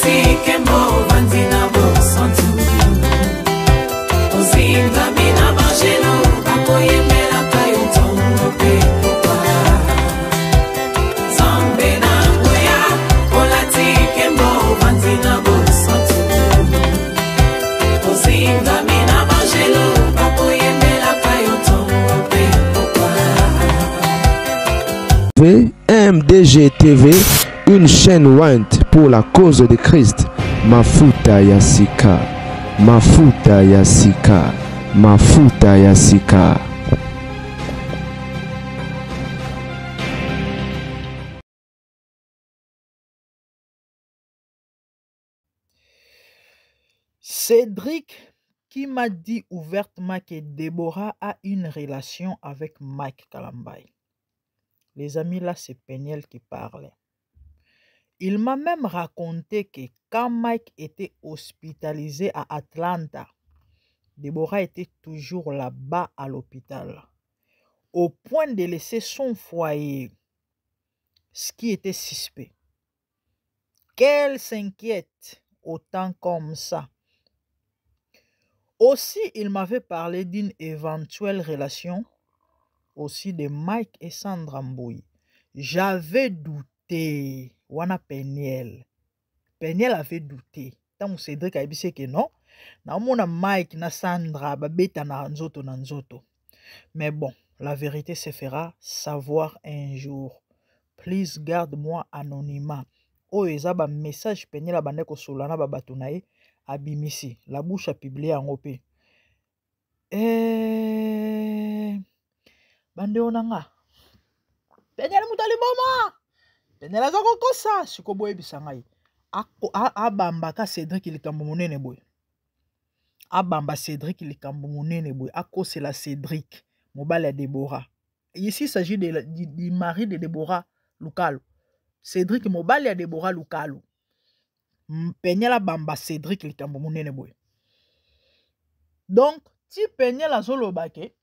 Olati nkembo ovandi na bosantu ozingami na bangelo bakoyembelaka yo ntongo mpe pokwa Nzambe na nguya olati nkembo ovandi na bosantu ozingami na bangelo bakoyembelaka yo ntongo mpe pokwa MDG TV, une chaîne ointe pour la cause de Christ. Mafuta ya sika, mafuta ya sika, mafuta ya sika. Cédric qui m'a dit ouvertement que Deborah a une relation avec Mike Kalambay. Les amis, là, c'est Peniel qui parle. Il m'a même raconté que quand Mike était hospitalisé à Atlanta, Deborah était toujours là-bas à l'hôpital, au point de laisser son foyer, ce qui était suspect. Qu'elle s'inquiète autant comme ça. Aussi, il m'avait parlé d'une éventuelle relation aussi de Mike et Sandra Mboui. J'avais douté. Wana Peniel. Peniel avait douté. Tant Cédric a dit que non. Naomona Mike na Sandra babeta na nzoto na nzoto. Mais bon, la vérité se fera savoir un jour. Please garde-moi anonymat. Oyo eza ba message Peniel abandaki kosolola na ba bato na ye abimisi. La bouche a publié yango mpe. Eh, bandeko na nga Peniel moto aliboma Peniel aza kokosa siko boyebisa ngai abambaka Cédric likambo monene boye abamba Cédric likambo monene boye akosela Cédric mobali ya Deborah ici il s'agit de, du, du mari de Deborah Lukalo Cédric mobali ya Deborah Lukalo Peniel abamba Cédric likambo monene boye donc ti Peniel azoloba ke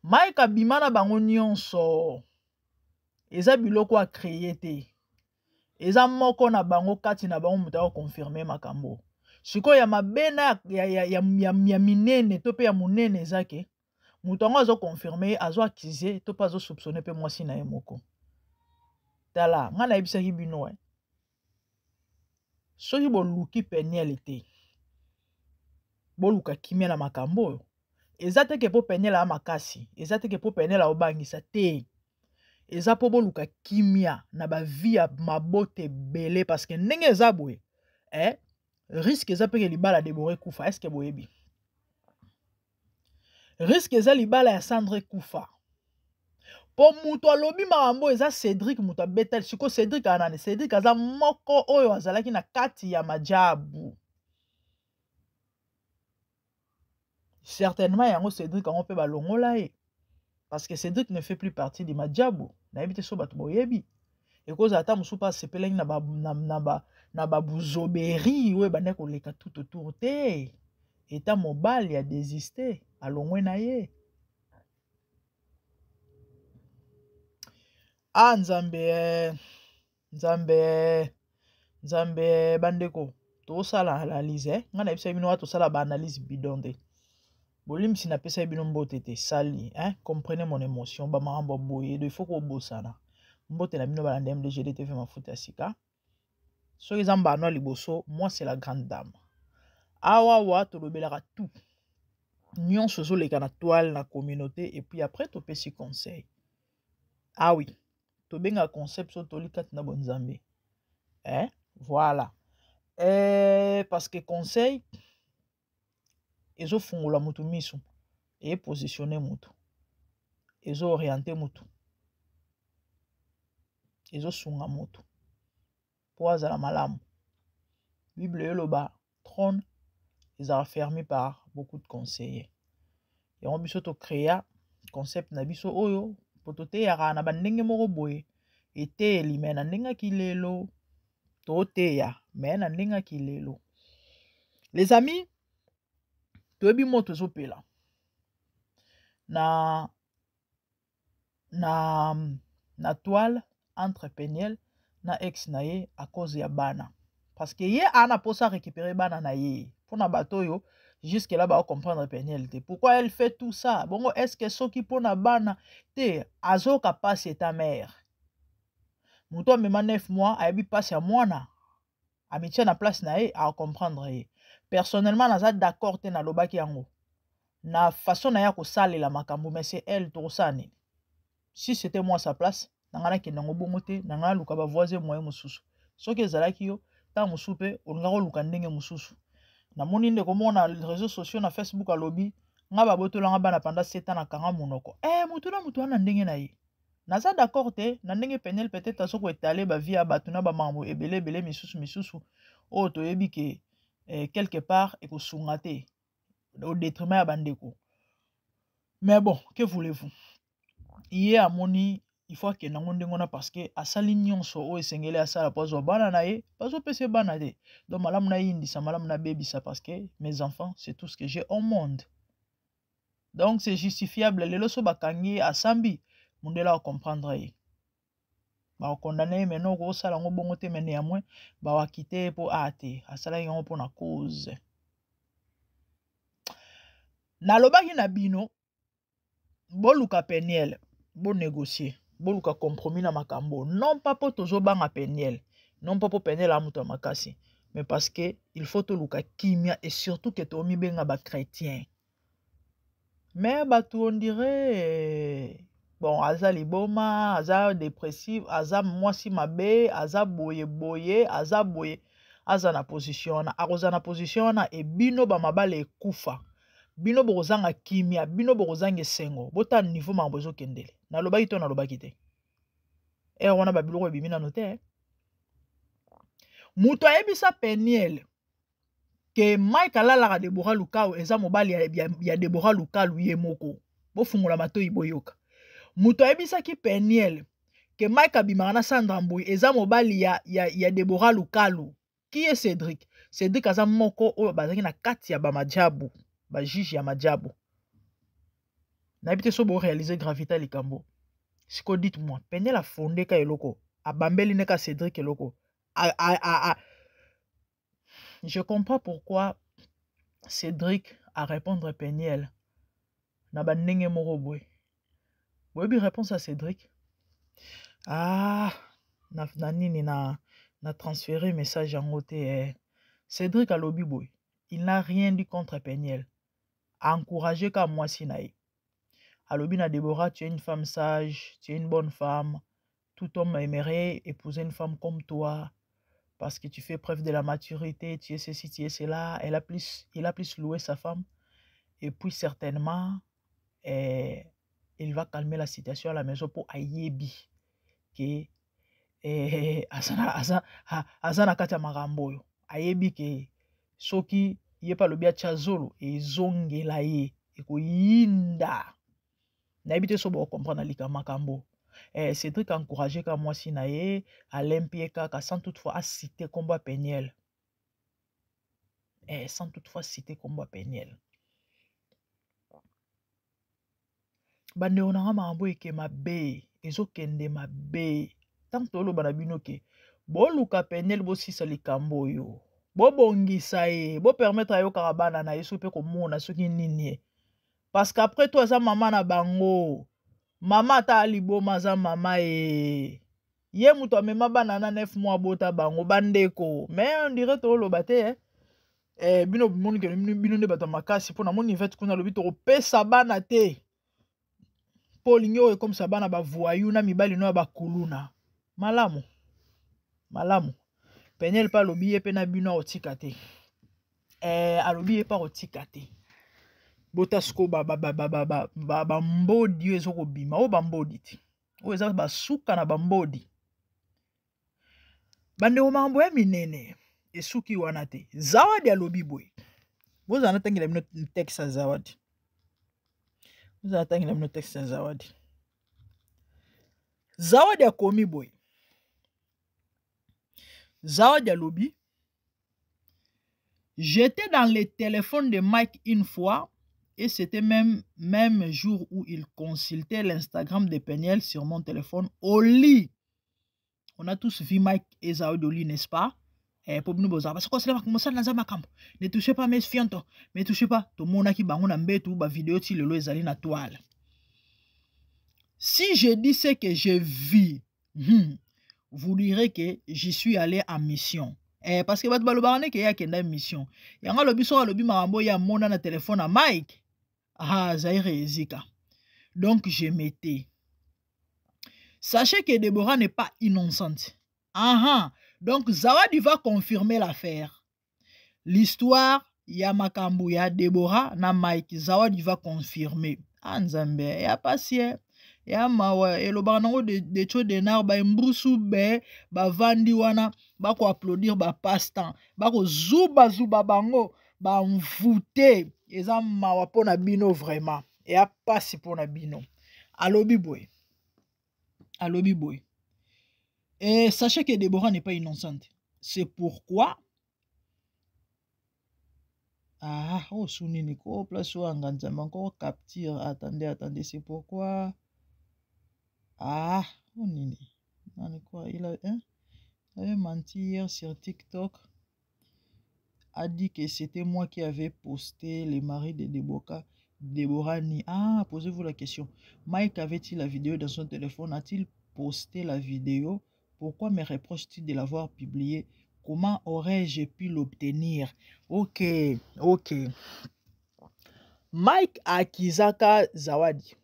Mike abima na bango nyonso eza biloko a créer te eza moko na bango kati na bango moto akoconfirme makambo sikoyo ya mabe na ya, ya, ya, ya, ya minene to mpe ya monene eza ke moto yango azoconfirme ye azo accuse to mpe azosoupçonne mpe mwasi na ye moko tala ngai nayebisaki bino eh. Soki boluki Penielle te, boluka kimia na makambo oyo. Eza te ke po Penielle a makasi, eza te ke po Penielle aobangisa te. Eza po boluka kimia na ba vie ya mabota ebele parce que ndenge eza boye, eh, risque eza pe ke libala Deborah ekufa, est-ce que boyebi? Risque eza libala ya Sandra ekufa. Po moto alobi makambo eza Cedric moto abeta siko Cedric aza nani? Cedric aza moko oyo azalaki na kati ya majabu. Certainement yango Cedric yango pe balongola ye. Parce que Cedric ne fait plus partie de majabu. Nayebi te so bato boyebi. Ekozala ata mosusu pe asepelaki na ba, na, na ba, na ba buzoberi oyo ebandaki koleka tout autour te. Eta mobali a desiste, alongwe na ye. Ah Nzambe eh, Nzambe eh, Nzambe eh, bandeko tosala analyse eh. Ngai nayebisaki bino wa tosala ba analyse bidon te. Bolimbisi napesaki bino mbote te sali eh? Comprenez mon émotion ba makambo ya boye do il faut kobosana. Mbote na bino balanda MDGD TV mafuta ya sika. Soki eza mbano ya liboso, moi c'est la grande dame. Awa wa tolobelaka tout. Nyonso ezoleka na toile na communauté et puis après topesi conseil. Ah oui, tobenga concept so toli kati na bonzambe. Eh, voilà. Eh, parce que conseil ezofungola mutu misu, e positionner mutu, ezo orienter mutu, ezosunga mutu po azala malamu. Bible eloba trône ezala fermé par beaucoup de conseillers. Yango biso to créa concept na biso oyo po toteyaka na bandenge moko boye eteyeli me na ndenge ya kilelo toteya me na ndenge ya kilelo. Les amis, toyebi moto ezopela na na na toile entre Peniel na ex na ye à cause ya bana. Parce que ye aza na mposa récupérer bana na ye. Mpona bato oyo jusque là comprendre Peniel te. Pourquoi elle fait tout ça? Bongo est ce que soki mpona bana te, azoyoka mpasi eta mare? Moto amema 9 mois, ayebi mpasi ya mwana, amitia na place na ye, acomprendre ye. Personnellement, naza d'accord te, nalobaki yango na façon na ye ya kosalela makambo, mais c'est elle, tokosala nini? Si c'était moi sa place, na ngai nakende yango bongo te, na ngai naluka bavoisin moyen mosusu. Soki ezalaki yo, ntango mosusu mpe olingaka oluka ndenge mosusu. Namoni ndeko moko na réseaux sociaux, na Facebook, alobi: "Nga babotolanga bana pendant 7 ans, nakanga monoko." Motu na motu wana ndenge na ye. Naza d'accord te na ndenge Peniel peut-être aza koétaler bavie ya bato na bamakambo ebele ebele misusu misusu oyo toyebi ke quelque part ekosunga te, au détriment ya bandeko. Mais bon, que voulez-vous? Ye amoni il faut akende yango ndenge wana, parce que asali nyonso oyo esengeli asala po azwa bana na ye, bazopesa bana te. Donc malamu nayindisa, malamu nabebisa, parce que mes enfants, c'est tout ce que j'ai au monde. Donc c'est justifiable. Lelo so bakangi ye, asambi, mondele acomprendre ye, bakokondane ye. Maintenant okosala yango bongo te, mais néanmoins bawakite ye mpo a te asalaki yango mpona cause. Nalobaki na bino, boluka Peniel, bonégocie, boluka compromis na makambo. Non pas mpo tozobanga Peniel, non pas mpo Peniel aa moto ya makasi, mais parce que il faut toluka kimia et surtout ke tomibenga bachrétien. Mais bato, on dirait bon, aza liboma, aza dépressive, aza mwasi mabe, aza boye boye, aza boye, aza na position wana, akozala na position wana. Ebino bamabala ekufa, bino bokozanga kimia, bino bokozanga esengo. Botala niveau makambo ezokendele. Nalobaki to nalobaki te? Ere wana babiloko ebimi nano te. Moto ayebisa Peniel ke Mike alalaka Debora Lukau, eza mobali ya Debora Lukalu ye moko. Bofungola matoi, boyoka. Moto ayebisaki Peniel ke Mike abimaka na Sandra Mbui, eza mobali ya Debora Lukalu. Qui est Cédric? Cédric aza moko oyo bazalaki na kati ya bamajabu, bajuge ya majabu. Nayebi te so boréalise gravité ya likambo. Siko dites moi, Peniel afonde ka eloko, abambeli nde ka Cédric eloko. A, a, a, a. Je comprends pourquoi Cédric a répondre Peniel na bandenge moko boye. Boyebi réponse ya Cédric? Ah, na nini, na transféré message yango te. Cédric alobi boye, il n'a rien dit contre Peniel, encouragé ka mwasi na ye. Alobi na Déborah: "Tu es une femme sage, tu es une bonne femme. Tout homme aimerait épouser une femme comme toi parce que tu fais preuve de la maturité, tu es ceci, tu es cela." Il a plus loué sa femme. Et puis certainement, il va calmer la situation à la maison pour ayebi ke aza na kati ya makambo oyo. Ayebi ke soki ye mpe alobi atya zolo, ezongela ye, ekoyinda. Nayebi te so bocomprendre alika makambo. Cédric encouragé ka mwasi na ye, alempi ye kaka sans toutefois acite nkombo ya Peniel, sans toutefois cite nkombo ya Peniel. Bandeko na nga, makambo eke mabe, ezokende mabe. Ntango toloba na bino ke boluka Peniel, bosisa likambo oyo, bobongisa ye, bopermettre ayokaka bana na ye, soki mpe komona soki nini ye, parce que après tout aza mama na bango. Mama ata aliboma, aza mama ye. Ye moto amema bana na 9 mois, abota bango, bandeko. Mais on dirait toloba te, eh? Bino bomoni ke bino nde bato ya makasi. Mpo namoni Ivete kuna alobi tokopesa bana te, mpo olingi oyo ekomisa bana bavoyu na mibali no ya bakuluna. Malamu, malamu. Peniel mpe alobi ye mpe na bino akotika te. Alobi ye mpe akotika te. Bota sikoyo bambodi oyo ezokobima, oyo bambodi te, oyo eza basuka na bambodi. Bandeko, makambo ya minene esuki wana te. Zawadi alobi boye, bozala natangela bino texte ya Zawadi, bozala natangela bino texte ya Zawadi. Zawadi akomi boye, Zawadi alobi: "J'étais dans le téléphone de Mike une fois et c'était même jour où il consultait l'Instagram de Peniel sur mon téléphone au lit." On a tous vu Mike et Zawadi au lit, n'est-ce pas? Eh, po bino bozala basi kosala mosala na nzambe makambo ne touche pas mes fionto ne touche pas tomonaki bango na mbetu bavideo ti lelo ezali na toile. Si je dis ce que je vis, vous direz que je suis allé en mission. Eh, parce que bato balobaka nde ke ye akenda mission. Yango alobi soki alobi makambo ye amona na telefone ya Mike, ah, Zaire ezika. Donc je mettais. Sachez que Deborah n'est pas innocente. Aha, donc Zawadi va confirmer l'affaire. L'histoire ya makambo ya Deborah na Mike, Zawadi va confirmer. Ah Nzambe, ya pasi eh. Ya mawa elobaka nango de, de cho denar ba embrusu be bavandi wana bako applaudir ba passe-temps bako zuba zuba bango ba mvute eza mawa pona bino vraiment ya pasi pona bino. Alobi boye. Alobi boye. Et sachez que Deborah n'est pas innocente. C'est pourquoi ah, oh, sounini ko place oyo anga nzambe encore capture. Attendez, attendez, c'est pourquoi ah, oh nini nani quoi, il a, hein? Il avait menti hier sur TikTok, a dit que c'était moi qui avais posté le mari de Deborah. Deborah ni. Ah, posez-vous la question. Mike avait-il la vidéo dans son téléphone? A-t-il posté la vidéo? Pourquoi me reproche-t-il de l'avoir publiée? Comment aurais-je pu l'obtenir? Ok, ok. Mike akizaka Zawadi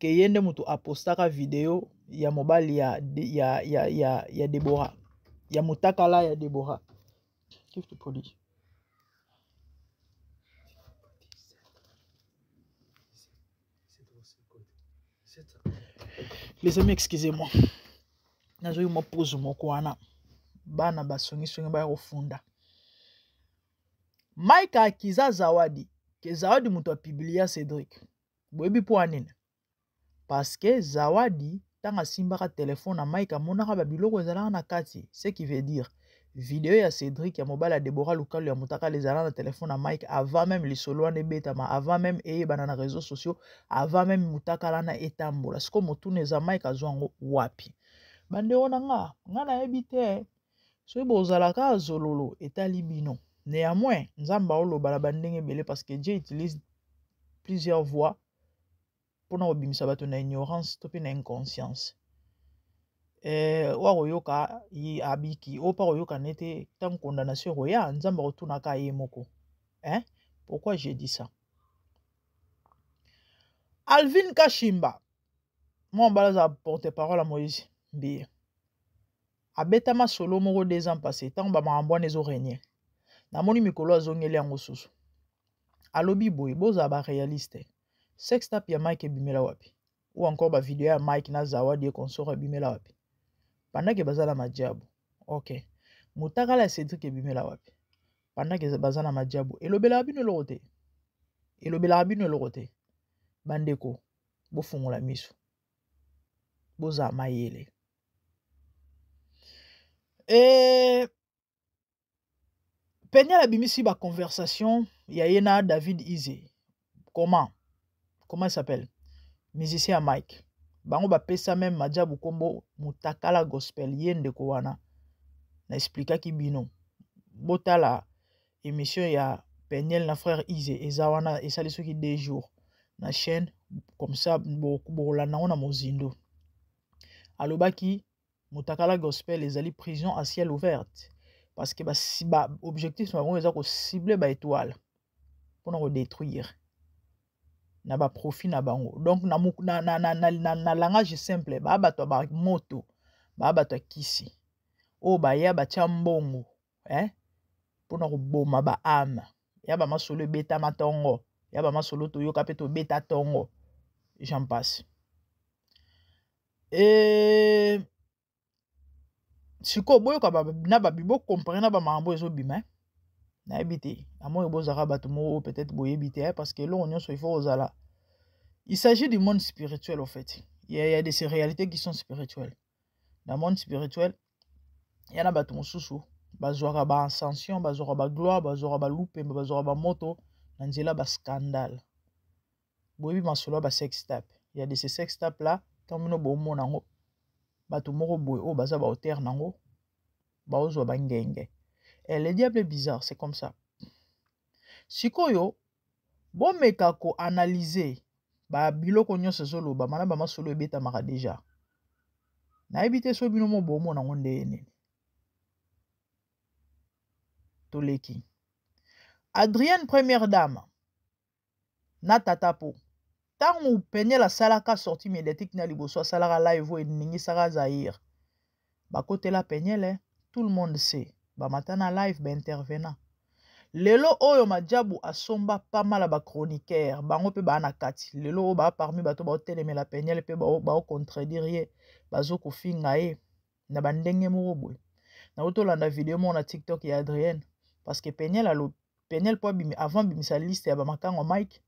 ke ye nde moto apostaka video ya mobali ya, ya, ya, ya, ya Deborah, ya motakala ya Deborah. Qu'est-ce que tu produis? Les amis, excusez-moi. Nazwi mwa pause moko wana. Bana basongisongi baya kofunda. Mike akiza Zawadi ke Zawadi moto apublia Cédric. Boyebi mpo ya nini? Parce que Zawadi ntango asimbaka telefone na Mike amonaka ba biloko ezalaka na kati, ce qui veut dire video ya Cédric ya mobali ya Deborah Lukalu ya motakala ezalaka na telefone na Mike avant même lisolo wana ebetama, avant même eyebana na réseaux sociaux, avant même motakala na etambola. Sikoyo motuna eza Mike azwa yango wapi? Bandeko na nga, nga nayebi te soki bozalaka zololo etali bino. Néanmoins, Nzambe aoloba na bandenge ebele parce que Dieu utilise plusieurs voies mpona kobimisa bato na ignorance to mpe na inconscience. Oyo akoyoka ye abiki, oyo mpe akoyoka nete ntango condamnation ekoya, Nzambe akotunaka ye moko. Hein? Pourquoi j'ai dit ça? Alvin Kashimba, mwa mobali aza porte-parole ya Moïse Mbiye. Abetama solo moko 2 ans passé, ntango ba makambo wana ezo régner. Namoni mikolo azongeli yango susu. Alobi boye, bozala ba réaliste. Sex tape ya Mike ebimela wapi? Ou encore ba vidéo ya Mike na Zawadi et consort ebimela wapi? Pendant que baza na majabu. Ok. Mutakala ya Cédric ebimela wapi? Pendant que baza na majabu. Elobelaka bino eloko te. Elobelaka bino eloko te. Bandeko, bofungola miso. Bozala mayele. Et Peniel abimisi ba conversation ya ye na David Ize. Comment? Comment il s'appelle? Musicien ya Mike. Bango bapesa même Majabu kombo Mutakala Gospel ye ndeko wana. Na explikaki bino. Botala émission ya Peniel na frère Ize eza wana esali soki 2 jours na chaîne comme ça bokolanda ngo na mozindo. Alobaki Mutakala Gospel ezali prison à ciel ouvert parce que ba, ba objectif na bango eza ko cibler ba étoile mpona ko détruire na ba profit na bango. Donc na, na, na, na, na, na, na langage simple, ba bato ya ba moto, ba bato ya kisi oyo baya batia mbongo, eh, mpona koboma ba âme ya ba masolo ebetama tongo, ya ba masolo toyoka pe tobeta tongo, j'en passe. Et sikoyo boyoka ba, na babi bokompare na bamakambo ezobima, eh? Nayebi te, namoni bozalaka bato moko peut-être boyebi te, eh? Parce que eloko nyonso il faut kozala. Il s'agit du monde spirituel au fait. Il y a de ces réalités qui sont spirituelles. Dans le monde spirituel, il y a bato mosusu bazwaka ba ascension, bazwaka ba gloire, bazwaka ba lupembe, bazwaka ba moto na nzela ba scandale. Boyebi masolo ya ba sex tape. Il y a de ces sex tape là, ntango bino bomona yango, bato moko boye oyo baza ba auteur nango, Baozwa bangenge. Eh, le diable est bizarre, c'est comme ça. Sikoyo, bomeka ko analyser ba biloko nyonso ezolobama na bamasolo ebetamaka deja. Nayebi te soki bino mo bomona yango ndenge nini. Toleki. Adrienne première dame na tata po ntango Peniel asalaka sortie médiatique na liboso asalaka live oyo eningisaka Zaïre bakotela Peniel eh? Tout le monde sait bamata na live baintervenant. Lelo oyo Majabu asomba pas mal ya bachroniqueur bango mpe baa na kati. Lelo oyo baa parmi bato baotelemela Peniel mpe baocontredire ye, bazokofinga ye na bandenge moko boye. Nauti olanda video moko na TikTok ya Adrienne parce que Peniel alo Peniel po abimi avant bimisa liste ya bamakango Mike,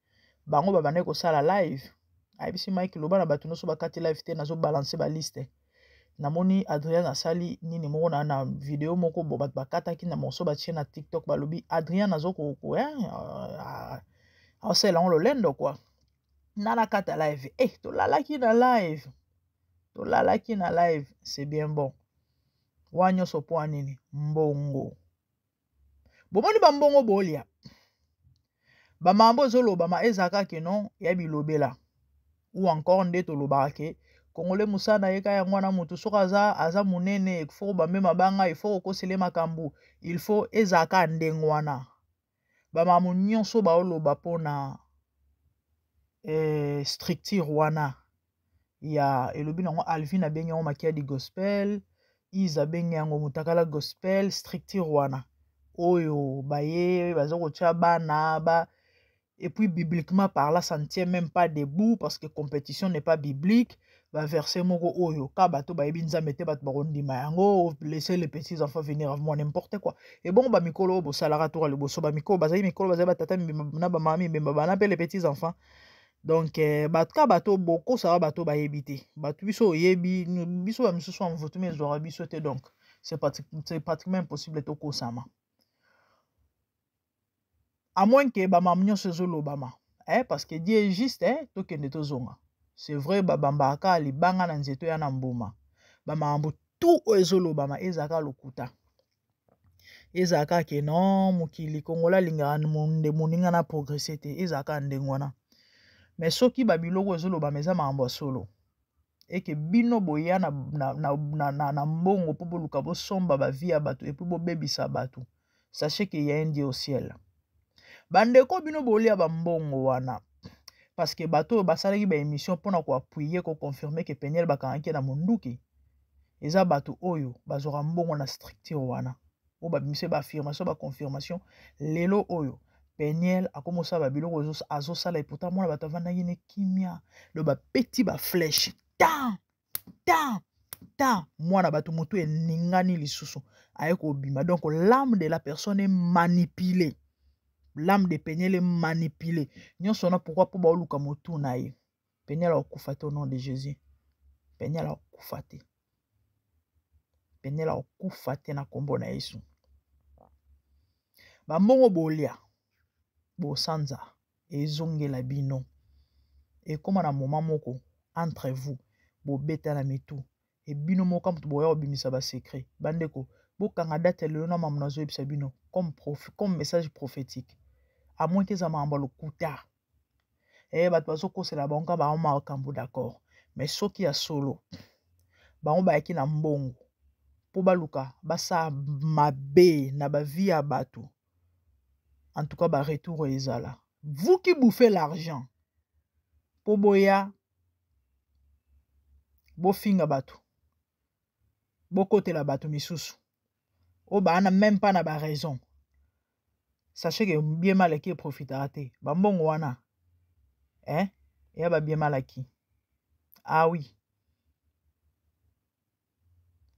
bango babandaki kosala live. Ayebisi Mike loba na bato nyonso bakati live te, nazo balancer ba liste. Namoni Adrienne asali nini moko na video moko bo bato bakataki na morceau batie na TikTok, balobi Adrienne azo ko ko hein, aosala yango lolendo quoi. Nana kata live. Eh, tolalaki na live. Tolalaki na live, c'est bien bon. Wa nyonso po nini? Mbongo. Bomoni ba mbongo bolia. Ba mambo ezolobama ezalaka ke non ya bilobela. Ou encore nde tolobaka ke Congolais musana ye ka yango wana mutu soki aza aza munene il faut bambe mabanga, il faut kokosele makambo, il faut ezalaka ndenge wana. Ba mambo nyonso baoloba pona structure wana ya elobi nango Alvin abengi yango Makiadi Gospel, Isa abengi yango Mutakala Gospel, structure wana oyo baye baza kotia bana ba. Et puis bibliquement par là, ça ne tient même pas debout parce que compétition n'est pas biblique. Ba verset moko oyo ka bato bayebi Nzambe te, bato bakondima yango, laisser les petits enfants venir à moi, n'importe quoi. Et bon, ba mikolo oyo bosalaka toka liboso, ba mikolo bazali mikolo, bazali ba tata mibimba na ba mama mibimba, bana pe les petits enfants. Donc bato ka bato bokosaka bato bayebi te, bato biso oyebi biso ba misusu ya mvutu mais ezwaka biso te, donc c'est pratiquement impossible tokosama. À moins que ba mam nyonso ezolobama, eh, parce que Dieu est juste, eh, tokende tozonga. C'est vrai, ba bambaka libanga na nzeto ya na mbuma. Ba mambo tout oyo ezolobama ezalaka lokuta. Ezalaka ke non, mokili Kongola alingaka nde moninga na progresser te, ezalaka ndenge wana. Mais soki ba biloko ezolobama eza makambo ya solo, eke bino boya na mbongo po boluka bosomba ba vie ya bato et puis bobebisa bato. Sachez qu'il y a un Dieu au ciel. Bandeko bino bolia ba mbongo wana. Parce que bato oyo basalaki ba émission pona ko appuyer, ko confirmer que Peniel bakangaki na munduki. Eza bato oyo bazwaka mbongo na structure wana. Oyo babimise ba affirmation, ba confirmation. Lelo oyo Peniel akomosala ba biloko azosala et pourtant mwana bato avandaki ne kimia. Donc ba petit ba flèche. Tan! Tan! Tan! Mwana bato motu eningani lisusu aye kobima. Donc l'âme de la personne est manipulée. L'âme de Peniel est manipulée. Nyonso wana pourquoi? Po baoluka motu na ye. Peniel akufa te au nom de Jésus. Peniel akufa te. Peniel akufa te na kombo na Yesu. Ba mbongo bolia, bosanza ezongela bino. Ekoma na moment moko entre vous bobeta na mitu e bino moko mutu boya kobimisa ba secret. Bandeko bokanga date ya lelo na mamu nazoyebisa bino comme message prophétique. À moins que eza makambo ya lokuta. Eh, bato bazokosela bango kaka bango makambo d'accord. Mais soki ya solo bango bayaki na mbongo po baluka basala mabe na ba vie ya bato. En tout cas ba retour ezala. Vous qui bouffez l'argent po boya bofinga bato, bokotela bato misusu oyo baana même pas na ba raison. Sachez que bien mal acquis profitera te. Ba mbongo wana, hein, ya ba bien mal acquis. Ah oui.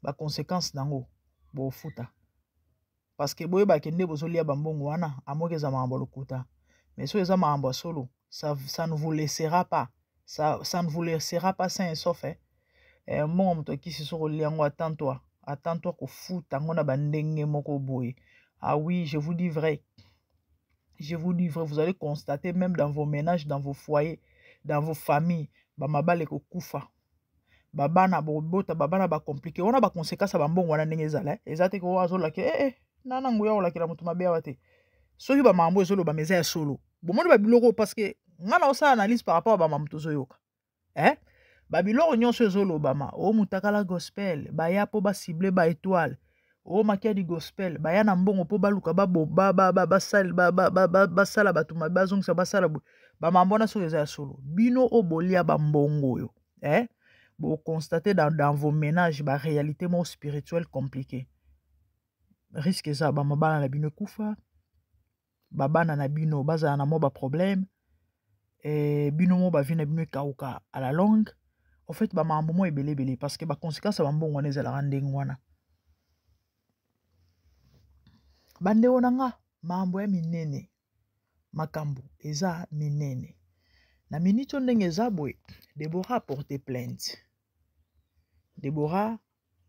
Ba conséquences nango bofuta. Parce que boyeba ke nde bozolia ba mbongo wana, amoki eza makambo ya lokuta. Mais soki eza makambo ya solo, ça ne vous laissera pas. Ça ne vous laissera pas sain et sauf, hein. Eh, mbongo moto akisi soko olia yango, attends-toi. Attends-toi kofuta yango na ba ndenge moko boye. Ah oui, je vous dis vrai. Je vous dis vrai, vous allez constater même dans vos ménages, dans vos foyers, dans vos familles, ba mabale kokufa. Babana bobota babana bacomplike wana, baconséquence ya bambongo wana ndenge ezala eh. Eza te ko azolake eh, eh, nana nguya kolakela moto mabe awa te. Soki bamakambo ezolobama eza ya solo, bomoni babiloko, parce que ngai na osala analyse par rapport ya bamakambo tozoyoka eh? Babiloko nyonso ezolobama, o mutakala gospel baya mpo basible ba étoile, o makiadi gospel baya na mbongo mpo baluka basala bato mabe, bazongisa basala boye, bamambo wana soki eza ya solo, bino oyo bolia bambongo oyo eh? Boconstate dans vos ménages baréalité moko spirituelle compliquée, risque eza bamabala na bino ekufa, babana na bino bazala na mwa baproblème eh, bino mo bavi na bino ekauka à la longue. En fait, bamakambo mwa ebele ebele, parce que baconséquence ya bambongo wana ezalaka ndenge wana. Bandeko na nga, makambo ya minene, makambo eza minene na miniti oyo ndenge eza boye. Deborah porte plainte. Deborah,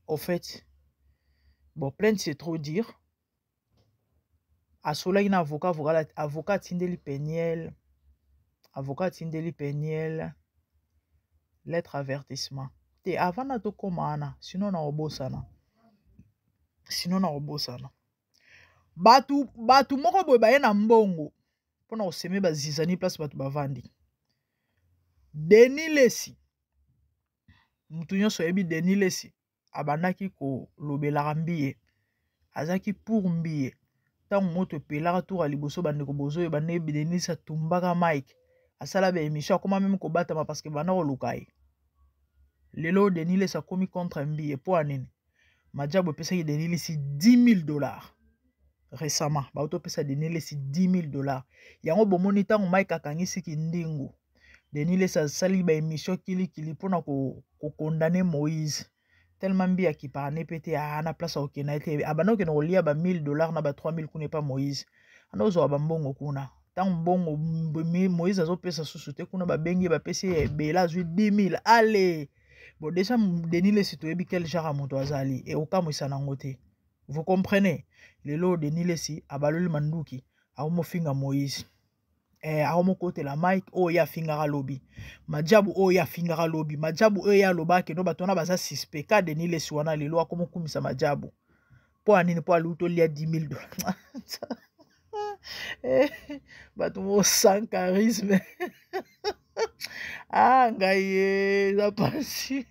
au fait, bon, plainte c'est trop dire. Asolaki na avocat, avocat atindeli Peniel, avocat atindeli Peniel lettre avertissement te. Avant na tokóma wana, sinon na kobosana, sinon na kobosana. Bato moko boye baye na mbongo mpona koseme bazizani place bato bavandi. Denis Lesi, motu nyonso ayebi Denis Lesi, abandaki kolobelaka Mbiye, azalaki pour Mbiye. Ntango moto epelaka tour ya liboso, bandeko bozoyeba ndenge Denis atumbaka Mike, asala baémission, akoma meme kobatama parce que banda koluka ye. Lelo Denis Lesi akomi contre Mbiye. Mpo ya nini? Majabu epesaki Denis Lesi 10 000 $ récemment. Bauti opesa Denis Lesi 10 000 $. Yango bomoni ntango Mike akangisiki ndingu, Denis Lesi asali baémission kilikili mpona kokondane Moïse, tellement mbi akipaka ne mpe te aa na place akokenda ye te. Abanda kokende kolia ba 1000 $ na ba 3000 kuna epa Moïse, anda kozwa bambongo kuna. Ntango mbongo Moïse azopesa susu te kuna, babengi ye, bapesi ye ebele, azwi 10 000. Ale bon, déjà Denis Lesi toyebi quel genre ya moto azali, ekokamwisa nango te, vous comprenez. Lelo Denis Lesi abaloli manduki, akomofinga Moïse akomokotela Mike oyo ye afingaka lobi, majabu oyo ye afingaka lobi, majabu oyo ye alobaka kendo bato wana baza suspect ka. Denis Lesi wana lelo akomokumisa majabu mpo ya nini? Mpo aluki tolia 10 000 $. Bato mo sans charisme. Ah, ngai ye eza pasi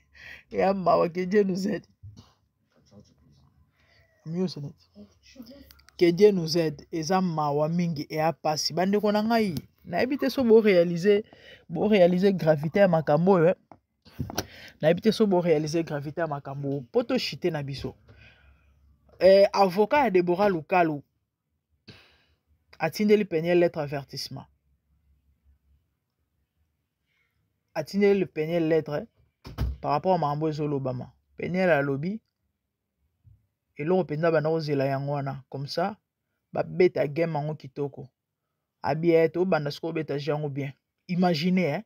ya mawa. Que Dieu nous aide. Mieux, que Dieu nous aide. Eza mawa mingi, eya pasi, bandeko na ngai. Nayebi te so boréalise, boréalise gravité ya makambo oyo eh. Nayebi te so boréalise gravité ya makambo oyo mpo toshite na biso avocat ya Debora Lukalu atindeli Peniel lettre avertissement, atindeli le Peniel lettre par rapport a makambo ezolobama. Peniel alobi eloko mpenza banda kozela yango wana, comme ça babeta game yango kitoko. Abia tobanda sikoyo obeta jeu yango bien. Imagine eh?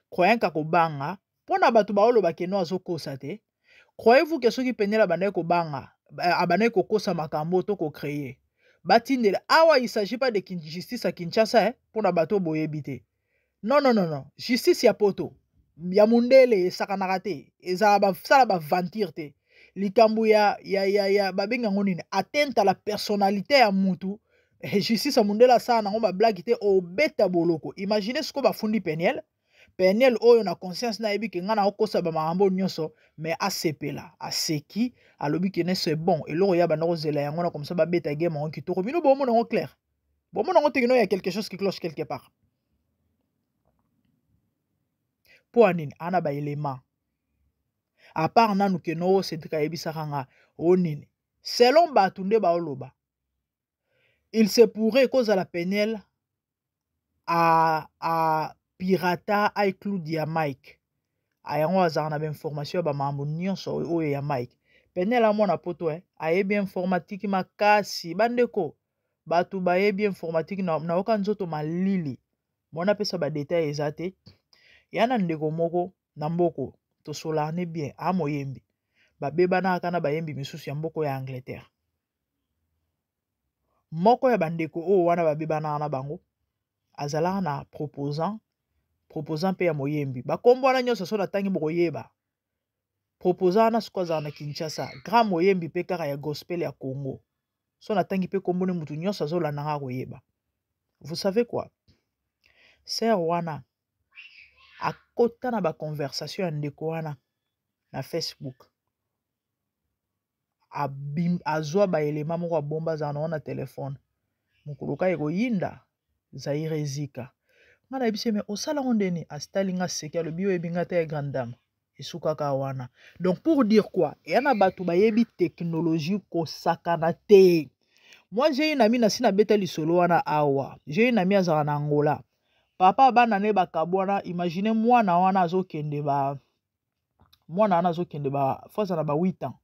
Croyant ka kobanga mpo na bato baoloba keno azokosa te. Croyez-vous ke soki Peniel abandaki kobanga, abandaki kokosa makambo to kocréer, batindela awa? Il s'agit pas de justice ya Kinshasa eh? Mpo na bato boyebi te, non, non, non, non, justice ya poto ya mondele esakanaka te, ezala basala baventure te. Likambo ya babengi yango nini, atteinte à la personnalité ya mutu, justice ya mondele asala nango bablague te, obeta boloko. Imagine sikoyo bafundi Peniel. Peniel oyo na conscience nayebi ke ngai nakokosa bamakambo nyonso, mais asepela, aseki, alobi ke ne c'est bon, eloko ya banda kozela yango na comme ça babeta game yango kitoko. Bino bomona yango clair, bomona yango te kino ya quelque chose qui cloche quelque part. Mpo ya nini? Ana baélément à part nanu ke no Cédrik ayebisaka nga o nini. Selon bato nde baoloba, il se pourrait kozala Peniel a pirata iCloud ya Mike. Yango azalaka na bainformation ya bamakambo nyonso oyo ya Mike. Peniel amwana poto ayebi informatique makasi. Bandeko, bato bayebi informatique, nayoka nzoto malili mwana apesa badetail eza te. Ya na ndeko moko na mboko tosolana ne bien, amoyembi, babebanaka na bayembi misusu ya mboko ya Angleterre. Moko ya bandeko oyo wana babebanaka na bango azalaka na proposant mpe ya moyembi. Bakombo wana nyonso so natangi bokoyeba. Proposa wana sikoyo azala na Kinshasa, grand moyembi mpe kaka ya gospel ya Congo. So natangi mpe kombo ne, mutu nyonso azolanda nga akoyeba. Vous savez quoi? Sœur wana akota na baconversation ya ndeko wana na Facebook, azwa baelema moko abomba, azala nango na telefone. Mokolo ka ekoyinda Zaire ezika. Nga nayebisi ye, me osala ngo ndeni? Asitali nga, seki, alobi oyebi nga te ya grande dame. Esukaka wana. Donc pour dire quoi, eya na bato bayebi technologie kosakana te. Moi, j'ai une amie, nasi nabeta lisolo wana awa. J'ai une amie, azala na Angola, papa bana ne bakabwana. Imagine, mwana wana azokende ba mwana wana azokende ba fo aza na ba 8 ans,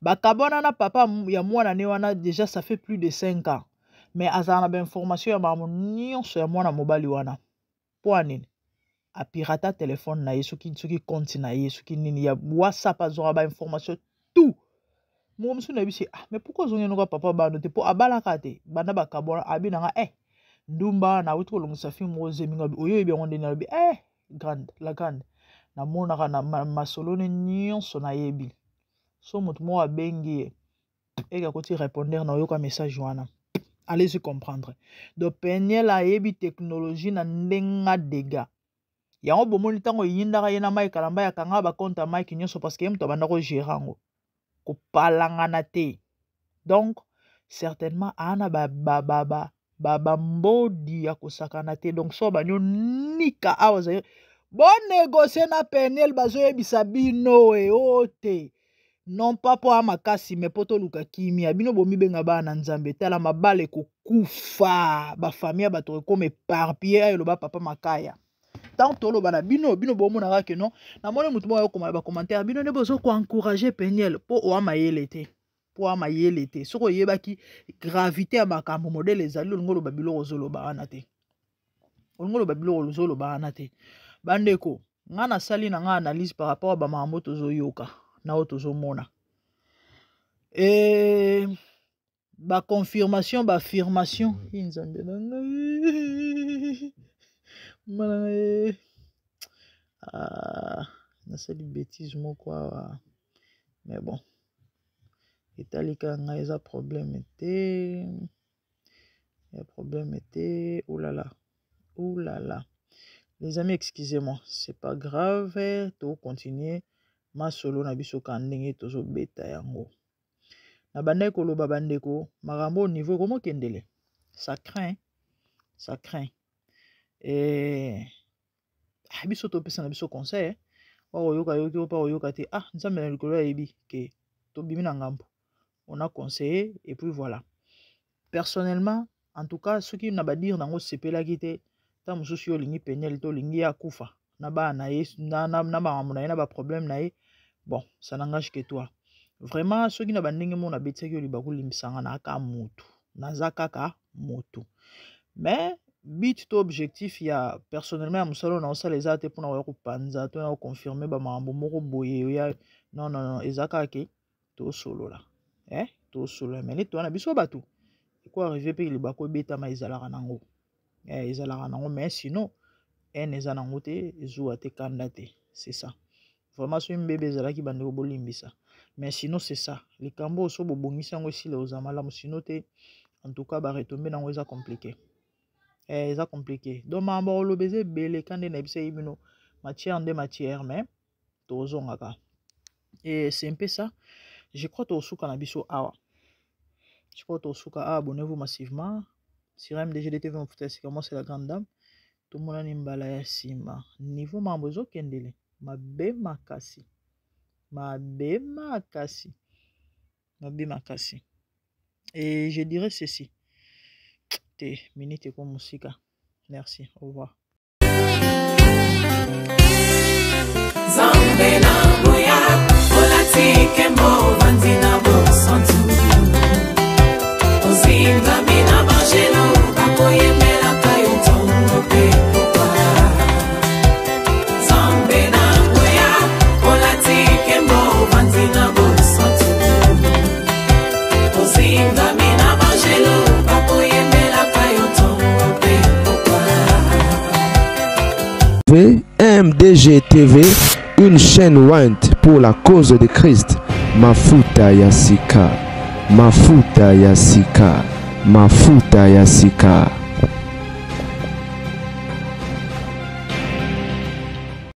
bakabwana na papa ya mwana ne wana déjà ça fait plus de 5 ans, mais azala na bainformation ya makambo nyonso ya mwana mobali wana. Mpo anini? Apirata telefone na ye, soki compte na ye, soki nini ya WhatsApp, azwaka bainformation tout. Moko mosusu nayebisi: "Ah, mais pourquoi ozongi noka papa bano te?" Mpo abalaka te banda bakabwana. Abi nanga ndumba nauti kolongisa fille moko zeminga oyo oyebi yango ndeni. Alobi grande, la grande, namonaka na masolo ne nyonso nayebi. So moto moko abengi ye, eke akoti répondeur na oyoka message wana. Allez-y comprendre. Donc Peniel ayebi technologie na ndenge dega yango. Bomoni ntango eyindaka ye na Mike Kalamba, yakanga bacompte ya Mike nyonso, parce que ye moto abanda kogérer yango, kopalangana te. Donc certainement aa na bambodi ya kosakana te. Donc so banyonika awa zali bonégocier na Peniel, bazoyebisa bino e o te, non pas mpo makasi, me mpo toluka kimia. Bino bomibenga bana na Nzambe, tala mabala ekokufa, bafamille ya bato ekoma éparpillé. Ayo eloba papa Makaya. Ntango toloba na bino, bino bomonaka ke non. Namoni motu moko ayokoma na bacommentaire: "Bino nde bozokoencourager Peniel." Mpo oa mayele te, mpo oa mayele te. Soki oyebaki gravité ya makambo modele ezali, olingi oloba biloko ozoloba wana te, olingi oloba biloko ozoloba wana te. Bandeko, nga nasali na nga analyse par rapport ya bamakambo tozoyoka na oyo tozomona e baconfirmation, baaffirmation. I Nzambe na ngai, mana ngai, ah, nasali bétise moko awa, mais bon, etali kaka ngai, eza problème te, ya problème te. Oulala, oulala, les amis, excusez-moi, c'est pas grave. Tocontinue masolo na biso ka ndenge tozobeta yango. Na bandaki koloba, bandeko, makambo au niveau ekomokendele, ça craint, ça craint. E biso topesa na biso conseil, oyo oyoka yoki, oyo mpa oyoka te. Ah, Nzambe na likolo ayebi ke tobimi na ngambo. On a conseillé et puis voilà. Personnellement, en tout cas, soki na badire nango osepelaki te, ntango mosusu yo olingi Peniel te, olingi ye akufa na bana na ye, na makambo na ye, na baproblème na ye, bon, ça n'engage que toi. Vraiment, soki na bandenge moko nabetisaki yo libaku, limbisanga. Na aka motu, naza kaka motu, mais but to objectif ya personnellement ya mosala oyo naosala eza te mpona koya kopanza to ya koconfirmer bamakambo moko boye oya. Non, non, non, eza kaka ke tosolola, tosolola. Mais neti wana biso bato eko arriver mpe libaku ebetama, ezalaka nango, ezalaka nango. Mais sinon haine eza nango te, ezuwa te, kanda te. C'est ça vraiment. Soki mbebe ezalaki, bandeko, bolimbisa. Mais sinon c'est ça. Likambo oyo so bobongisi yango, esila, oza malamu. Sinon te, en tout cas baretombées nango eza compliqué, eza compliqué. Donc makambo ya koloba eza ebele ka nde nayebisa ye bino, matière nde matière, mais tozongaka. Et c'est un peu ça, je crois. Tosuka na biso awa, je crois tosuka awa. Abonnez-vous massivement sur MDGDTV Mafuta ya Sika. Moi, c'est la grande dame. Tomonani mbala ya nsima. Niveau makambo ezokendele mabe makasi, mabe makasi, mabe makasi. Et je dirais ceci te, minute eko mosika. Merci, au revoir. Nzambe na nguya, olati nkembo, ovandi na bosantu, ozingami na bangelo bakoyembelaka yo ntongo mpe pokwa. Nzambe na nguya, olati nkembo, ovandi na bosantu, ozingami na bangelo bakoyembelaka yo ntongo mpe pokwa. MDG TV, Une chaîne ointe pour la cause de Christ. Mafuta ya sika. Mafuta ya sika. Mafuta ya sika.